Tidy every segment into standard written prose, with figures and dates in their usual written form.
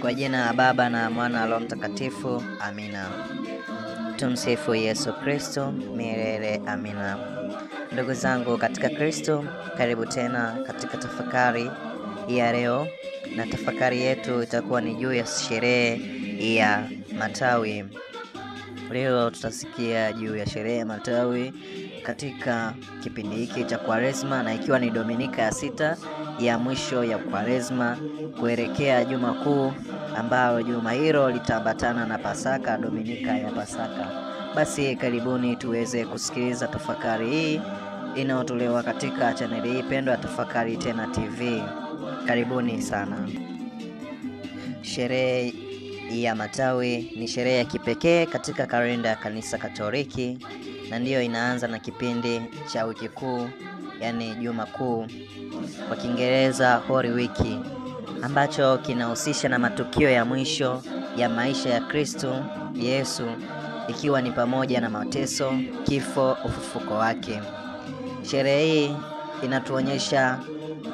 Kwa jina la Baba na Mwana na Roho Mtakatifu, amina. Tumsifu Yesu Kristo milele, amina. Ndugu zangu katika Kristo, karibu tena katika tafakari ya leo, na tafakari yetu itakuwa ni juu ya sherehe ya matawi. Leo tutasikia juu ya sherehe ya matawi katika kipindi hiki cha Kwaresma, na ikiwa ni Dominika ya 6 ya mwisho ya Kwaresma kuelekea Juma Kuu, ambayo juma hilo litaambatana na Pasaka, Dominika ya Pasaka. Basi karibuni tuweze kusikiliza tafakari hii inayotolewa katika chaneli hii pendwa ya Tafakari Tena TV. Karibuni sana. Sherehe ya matawi ni sherehe ya kipekee katika kalenda ya Kanisa Katoliki, na ndiyo inaanza na kipindi cha wiki kuu, yani Juma Kuu, kwa Kiingereza Holy Week, ambacho kinahusisha na matukio ya mwisho ya maisha ya Kristo Yesu, ikiwa ni pamoja na mateso, kifo, ufufuko wake. Sherehe hii inatuonyesha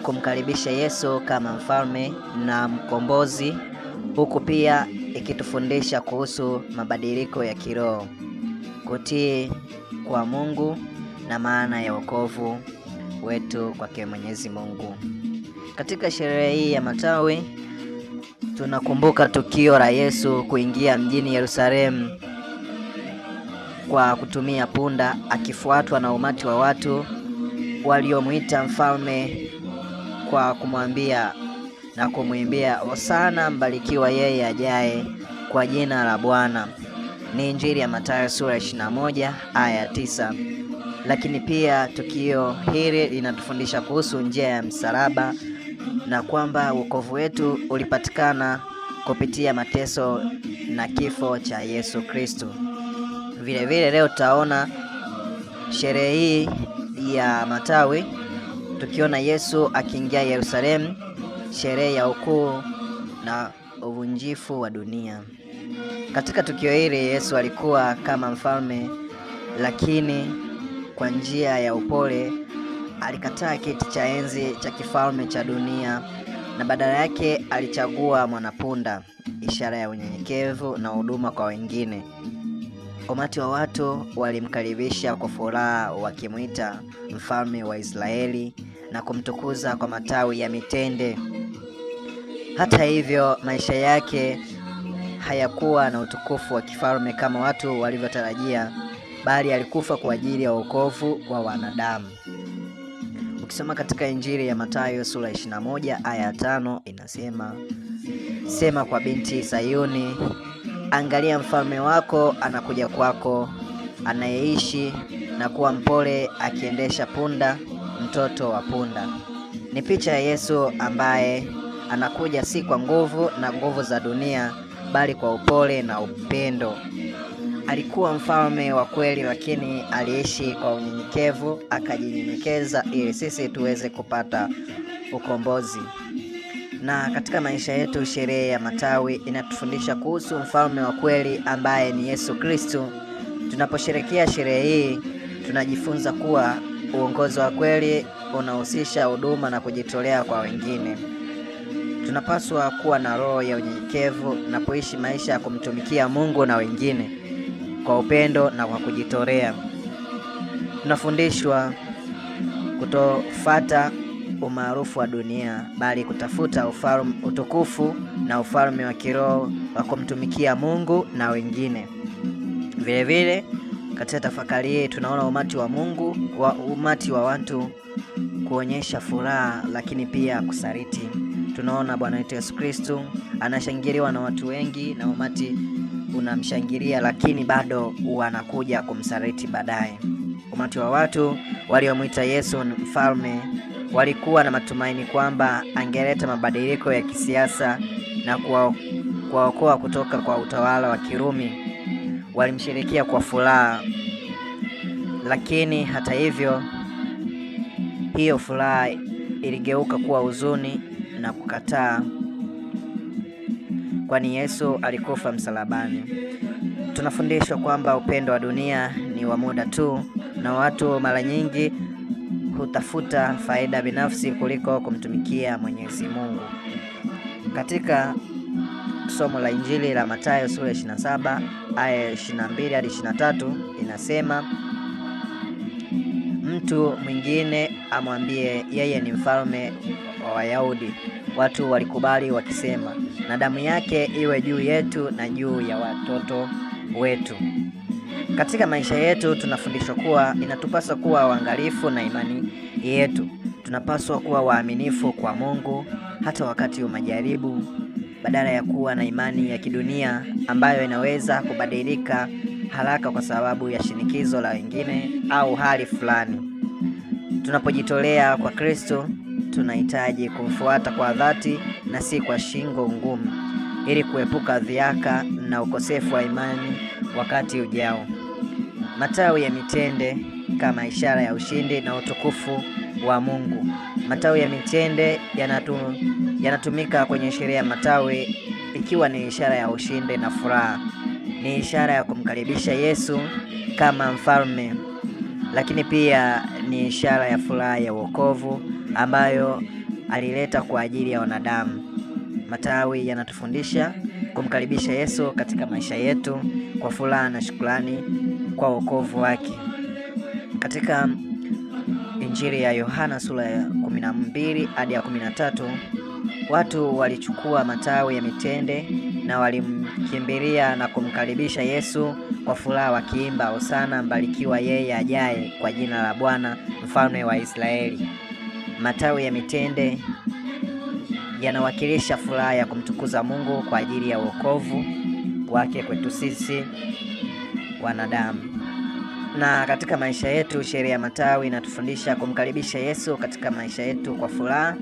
kumkaribisha Yesu kama mfalme na mkombozi, huku pia ikitufundisha kuhusu mabadiliko ya kiroho, kutii kwa Mungu na maana ya wokovu wetu kwake Mwenyezi Mungu. Katika sherehe hii ya matawi tunakumbuka tukio la Yesu kuingia mjini Yerusalemu kwa kutumia punda, akifuatwa na umati wa watu waliomuita mfalme kwa kumwambia na kumwimbia, Hosana, mbarikiwa yeye ajaye kwa jina la Bwana. Ni Injili ya Mathayo sura 21 aya 9. Lakini pia tukio hili linatufundisha kuhusu njia ya msalaba na kwamba wokovu wetu ulipatikana kupitia mateso na kifo cha Yesu Kristo. Vile vile leo tutaona sherehe hii ya matawi tukiona Yesu akiingia Yerusalemu, sherehe ya ukuu na uvunjifu wa dunia. Katika tukio hili Yesu alikuwa kama mfalme, lakini kwa njia ya upole alikataa kiti cha enzi cha kifalme cha dunia, na badala yake alichagua mwanapunda, ishara ya unyenyekevu na huduma kwa wengine. Umati wa watu walimkaribisha kwa furaha, wakimuita mfalme wa Israeli na kumtukuza kwa matawi ya mitende. Hata hivyo, maisha yake hayakuwa na utukufu wa kifalme kama watu walivyotarajia, bali alikufa kwa ajili ya wokovu wa wanadamu. Ukisoma katika Injili ya Mathayo sura 21 aya 5 inasema, sema kwa binti Sayuni, angalia mfalme wako anakuja kwako, anayeishi na kuwa mpole, akiendesha punda, mtoto wa punda. Ni picha ya Yesu ambaye anakuja si kwa nguvu na nguvu za dunia, bali kwa upole na upendo. Alikuwa mfalme wa kweli, lakini aliishi kwa unyenyekevu, akajinyenyekeza ili sisi tuweze kupata ukombozi. Na katika maisha yetu, sherehe ya matawi inatufundisha kuhusu mfalme wa kweli ambaye ni Yesu Kristo. Tunaposherehekea sherehe hii, tunajifunza kuwa uongozi wa kweli unahusisha huduma na kujitolea kwa wengine. Tunapaswa kuwa na roho ya unyenyekevu na kuishi maisha ya kumtumikia Mungu na wengine kwa upendo na kwa kujitolea. Tunafundishwa kutofuata umaarufu wa dunia, bali kutafuta ufalme, utukufu na ufalme wa kiroho wa kumtumikia Mungu na wengine. Vile vile katika tafakari hii tunaona umati wa Mungu, umati wa watu kuonyesha furaha lakini pia kusaliti. Tunaona Bwana wetu Yesu Kristo anashangiliwa na watu wengi na umati unamshangilia, lakini bado wanakuja kumsaliti baadaye. Umati wa watu waliomuita Yesu mfalme walikuwa na matumaini kwamba angeleta mabadiliko ya kisiasa na kuwaokoa kutoka kwa utawala wa Kirumi. Walimshirikia kwa furaha, lakini hata hivyo hiyo furaha iligeuka kuwa huzuni na kukataa, kwani Yesu alikufa msalabani. Tunafundishwa kwamba upendo wa dunia ni wa muda tu, na watu mara nyingi hutafuta faida binafsi kuliko kumtumikia Mwenyezi Mungu. Katika Somo la Injili la Mathayo sura 27 aya 22 hadi 23 inasema, mtu mwingine amwambie yeye ni mfalme wa Wayahudi. Watu walikubali wakisema, na damu yake iwe juu yetu na juu ya watoto wetu. Katika maisha yetu tunafundishwa kuwa inatupaswa kuwa waangalifu na imani yetu. Tunapaswa kuwa waaminifu kwa Mungu hata wakati wa majaribu, badala ya kuwa na imani ya kidunia ambayo inaweza kubadilika haraka kwa sababu ya shinikizo la wengine au hali fulani. Tunapojitolea kwa Kristo, tunahitaji kumfuata kwa dhati na si kwa shingo ngumu, ili kuepuka dhihaka na ukosefu wa imani wakati ujao. Matawi ya mitende kama ishara ya ushindi na utukufu wa Mungu. Matawi ya mitende yanatumika kwenye sherehe ya matawi ikiwa ni ishara ya ushindi na furaha. Ni ishara ya kumkaribisha Yesu kama mfalme, lakini pia ni ishara ya furaha ya wokovu ambayo alileta kwa ajili ya wanadamu. Matawi yanatufundisha kumkaribisha Yesu katika maisha yetu kwa furaha na shukrani kwa wokovu wake. Katika Injili ya Yohana sura ya 12 hadi ya 13, watu walichukua matawi ya mitende na walimkimbilia na kumkaribisha Yesu kwa furaha wakiimba, Hosana, mbarikiwa yeye ajaye kwa jina la Bwana, mfalme wa Israeli. Matawi ya mitende yanawakilisha furaha ya kumtukuza Mungu kwa ajili ya wokovu wake kwetu sisi wanadamu. Na katika maisha yetu, sherehe ya matawi inatufundisha kumkaribisha Yesu katika maisha yetu kwa furaha.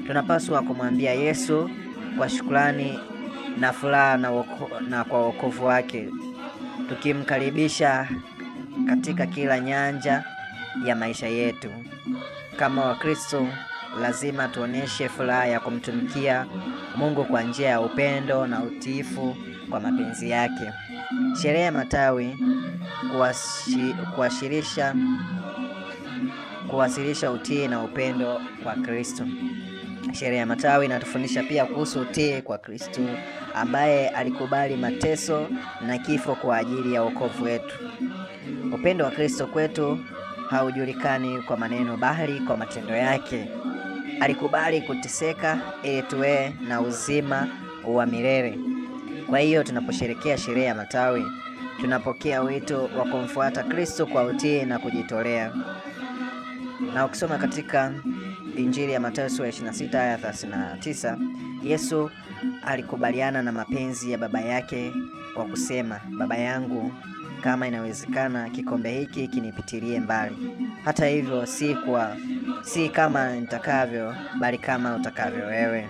Tunapaswa kumwambia Yesu kwa shukrani na furaha na kwa wokovu wake, tukimkaribisha katika kila nyanja ya maisha yetu. Kama Wakristo lazima tuoneshe furaha ya kumtumikia Mungu kwa njia ya upendo na utiifu kwa mapenzi yake. Sherehe ya matawi kuwasilisha utii na upendo kwa Kristo. Sherehe ya matawi inatufundisha pia kuhusu utii kwa Kristo ambaye alikubali mateso na kifo kwa ajili ya wokovu wetu. Upendo wa Kristo kwetu haujulikani kwa maneno bali kwa matendo yake. Alikubali kuteseka ili tuwe na uzima wa milele. Kwa hiyo tunaposherehekea sherehe ya matawi, tunapokea wito wa kumfuata Kristo kwa utii na kujitolea. Na ukisoma katika Injili ya Mathayo sura 26 aya 39, Yesu alikubaliana na mapenzi ya Baba yake kwa kusema, Baba yangu, kama inawezekana kikombe hiki kinipitilie mbali. Hata hivyo si kama nitakavyo, bali kama utakavyo wewe.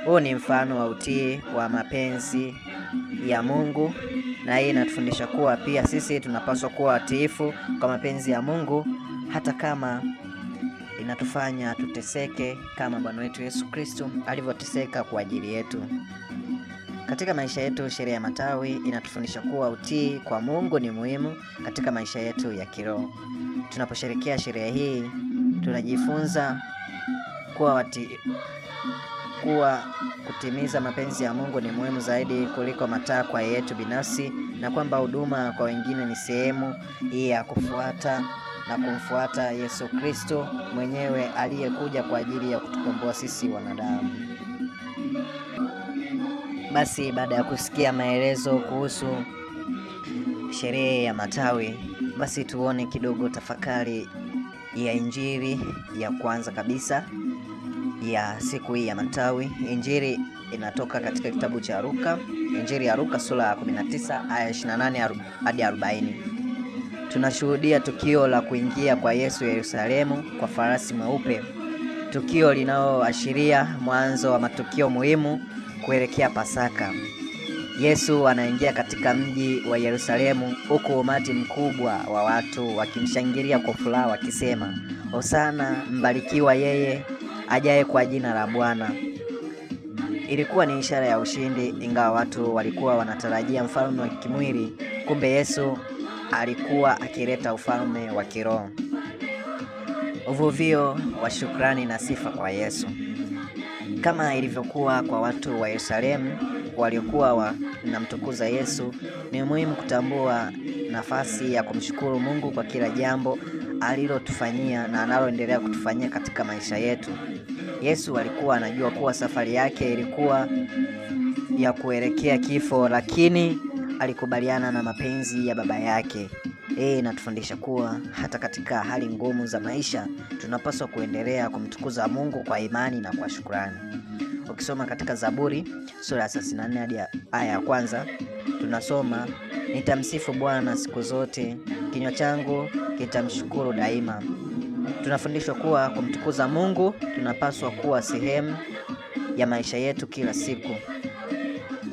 Huu ni mfano wa utii wa mapenzi ya Mungu, na hii inatufundisha kuwa pia sisi tunapaswa kuwa watiifu kwa mapenzi ya Mungu hata kama inatufanya tuteseke kama Bwana wetu Yesu Kristo alivyoteseka kwa ajili yetu. Katika maisha yetu, sherehe ya matawi inatufundisha kuwa utii kwa Mungu ni muhimu katika maisha yetu ya kiroho. Tunaposherehekea sherehe hii, tunajifunza kuwa kutimiza mapenzi ya Mungu ni muhimu zaidi kuliko matakwa yetu binafsi, na kwamba huduma kwa wengine ni sehemu ya kufuata na kumfuata Yesu Kristo mwenyewe aliyekuja kwa ajili ya kutukomboa sisi wanadamu. Basi baada ya kusikia maelezo kuhusu sherehe ya matawi, basi tuone kidogo tafakari ya Injili ya kwanza kabisa ya siku hii ya matawi. Injili inatoka katika kitabu cha Luka, Injili ya Luka sura ya 19 aya 28 hadi 40. Tunashuhudia tukio la kuingia kwa Yesu Yerusalemu kwa farasi mweupe, tukio linaloashiria mwanzo wa matukio muhimu kuelekea Pasaka. Yesu anaingia katika mji wa Yerusalemu huku umati mkubwa wa watu wakimshangilia kwa furaha wakisema, Hosana, mbarikiwa yeye ajaye kwa jina la Bwana. Ilikuwa ni ishara ya ushindi, ingawa watu walikuwa wanatarajia mfalme wa kimwili, kumbe Yesu alikuwa akileta ufalme wa kiroho. Uvuvio wa shukrani na sifa kwa Yesu. Kama ilivyokuwa kwa watu wa Yerusalemu waliokuwa wanamtukuza Yesu, ni muhimu kutambua nafasi ya kumshukuru Mungu kwa kila jambo alilotufanyia na analoendelea kutufanyia katika maisha yetu. Yesu alikuwa anajua kuwa safari yake ilikuwa ya kuelekea kifo, lakini alikubaliana na mapenzi ya Baba yake. Hii inatufundisha kuwa hata katika hali ngumu za maisha tunapaswa kuendelea kumtukuza Mungu kwa imani na kwa shukrani. Ukisoma katika Zaburi sura ya 34 hadi aya ya kwanza, tunasoma, nitamsifu Bwana siku zote, kinywa changu kitamshukuru daima. Tunafundishwa kuwa kumtukuza Mungu tunapaswa kuwa sehemu ya maisha yetu kila siku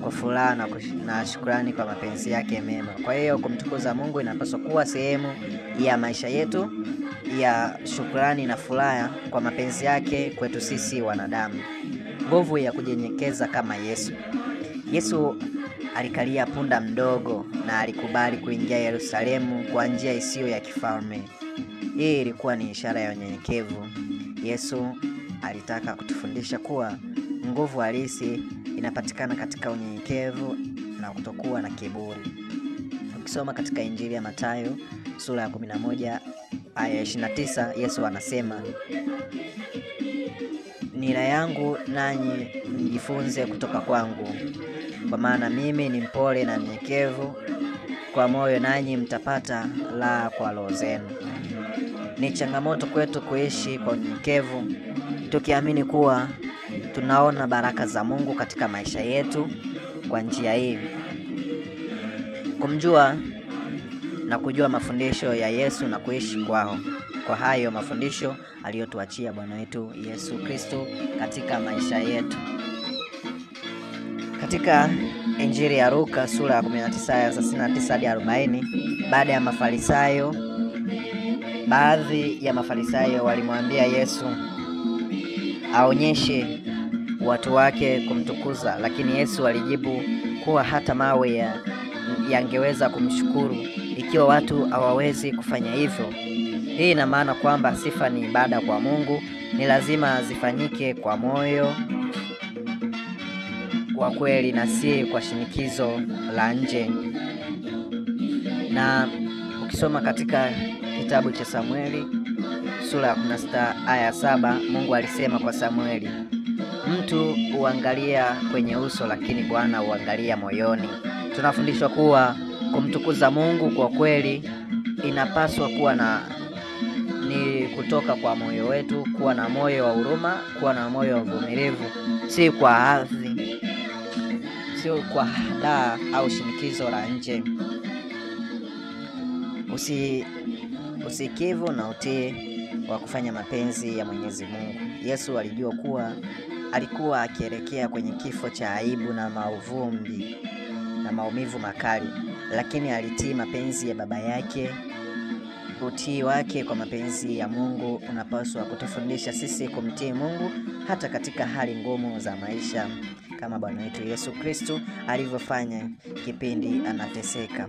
kwa furaha na shukrani kwa mapenzi yake mema. Kwa hiyo kumtukuza Mungu inapaswa kuwa sehemu ya maisha yetu ya shukrani na furaha kwa mapenzi yake kwetu sisi wanadamu. Nguvu ya kunyenyekeza kama Yesu. Yesu alikalia punda mdogo na alikubali kuingia Yerusalemu kwa njia isiyo ya kifalme. Hii ilikuwa ni ishara ya unyenyekevu. Yesu alitaka kutufundisha kuwa nguvu halisi inapatikana katika unyenyekevu na kutokuwa na kiburi. Ukisoma katika Injili ya Mathayo sura ya 11 aya 29, Yesu anasema, nira yangu nanyi mjifunze kutoka kwangu, kwa maana mimi ni mpole na mnyenyekevu kwa moyo, nanyi mtapata raha kwa roho zenu. Ni changamoto kwetu kuishi kwa unyenyekevu, tukiamini kuwa tunaona baraka za Mungu katika maisha yetu kwa njia hii. Kumjua na kujua mafundisho ya Yesu na kuishi kwao, kwa hayo mafundisho aliyotuachia Bwana wetu Yesu Kristo katika maisha yetu. Katika Injili ya Luka sura ya 19 aya 39 hadi 40, baada ya Mafarisayo, baadhi ya Mafarisayo walimwambia Yesu aonyeshe watu wake kumtukuza, lakini Yesu alijibu kuwa hata mawe yangeweza kumshukuru ikiwa watu hawawezi kufanya hivyo. Hii ina maana kwamba sifa ni ibada kwa Mungu, ni lazima zifanyike kwa moyo wa kweli na si kwa shinikizo la nje. Na ukisoma katika kitabu cha Samueli sura ya 16 aya 7, Mungu alisema kwa Samueli, mtu huangalia kwenye uso, lakini Bwana huangalia moyoni. Tunafundishwa kuwa kumtukuza Mungu kwa kweli inapaswa kuwa na ni kutoka kwa moyo wetu, kuwa na moyo wa huruma, kuwa na moyo wa uvumilivu, si kwa hadhi, sio kwa hadaa au shinikizo la nje. Usikivu na utii wa kufanya mapenzi ya Mwenyezi Mungu. Yesu alijua kuwa alikuwa akielekea kwenye kifo cha aibu na mauvumbi na maumivu makali, lakini alitii mapenzi ya Baba yake. Utii wake kwa mapenzi ya Mungu unapaswa kutufundisha sisi kumtii Mungu hata katika hali ngumu za maisha, kama Bwana wetu Yesu Kristo alivyofanya kipindi anateseka.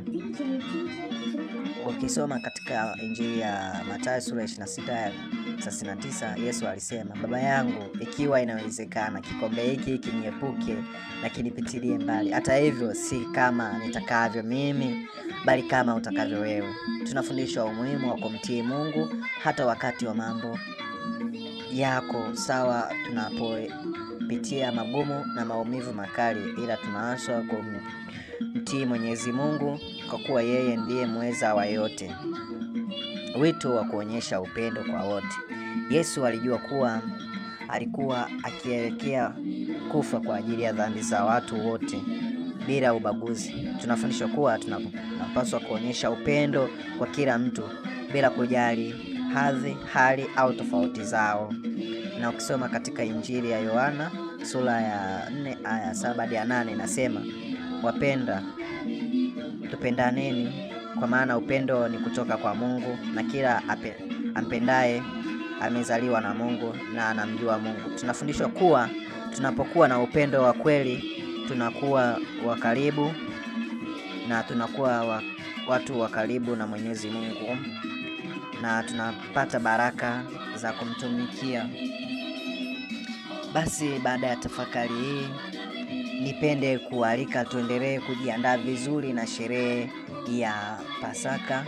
Ukisoma katika Injili ya Mathayo sura ya 26 aya 39, Yesu alisema, Baba yangu, ikiwa inawezekana, kikombe hiki kiniepuke na kinipitilie mbali. Hata hivyo, si kama nitakavyo mimi, bali kama utakavyo wewe. Tunafundishwa umuhimu wa kumtii Mungu hata wakati wa mambo yako sawa, tunapopitia magumu na maumivu makali, ila tunaaswa kumtii Mwenyezi Mungu kwa kuwa yeye ndiye mweza wa yote. Wito wa kuonyesha upendo kwa wote. Yesu alijua kuwa alikuwa akielekea kufa kwa ajili ya dhambi za watu wote bila ubaguzi. Tunafundishwa kuwa tunapaswa kuonyesha upendo kwa kila mtu bila kujali hadhi, hali au tofauti zao. Na ukisoma katika Injili ya Yohana sura ya 4 aya 7 hadi 8 inasema, wapenda, tupendaneni, kwa maana upendo ni kutoka kwa Mungu, na kila ampendaye amezaliwa na Mungu na anamjua Mungu. Tunafundishwa kuwa tunapokuwa na upendo wa kweli tunakuwa wa karibu na tunakuwa watu wa karibu na Mwenyezi Mungu, na tunapata baraka za kumtumikia. Basi baada ya tafakari hii, nipende kualika tuendelee kujiandaa vizuri na sherehe ya Pasaka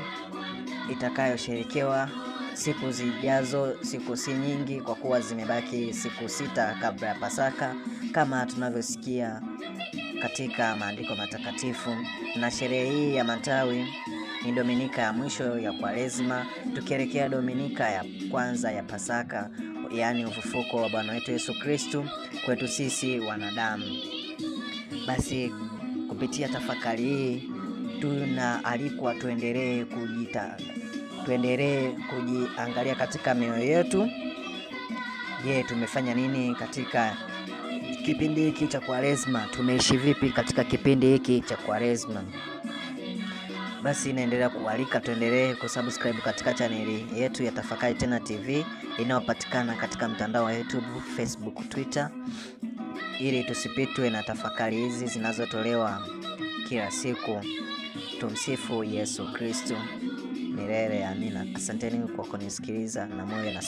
itakayosherekewa siku zijazo, siku si nyingi kwa kuwa zimebaki siku 6 kabla ya Pasaka kama tunavyosikia katika maandiko matakatifu. Na sherehe hii ya matawi ni Dominika ya mwisho ya Kwaresma, tukielekea Dominika ya kwanza ya Pasaka, yaani ufufuko wa Bwana wetu Yesu Kristu kwetu sisi wanadamu. Basi kupitia tafakari hii tunaalikwa tuendelee kujiangalia katika mioyo yetu. Je, tumefanya nini katika kipindi hiki cha Kwaresma? Tumeishi vipi katika kipindi hiki cha Kwaresma? Basi naendelea kualika tuendelee kusubscribe katika chaneli yetu ya Tafakari Tena TV inayopatikana katika mtandao wa YouTube, Facebook, Twitter, ili tusipitwe na tafakari hizi zinazotolewa kila siku. Tumsifu Yesu Kristo milele, amina. Asanteni kwa kunisikiliza na moyo na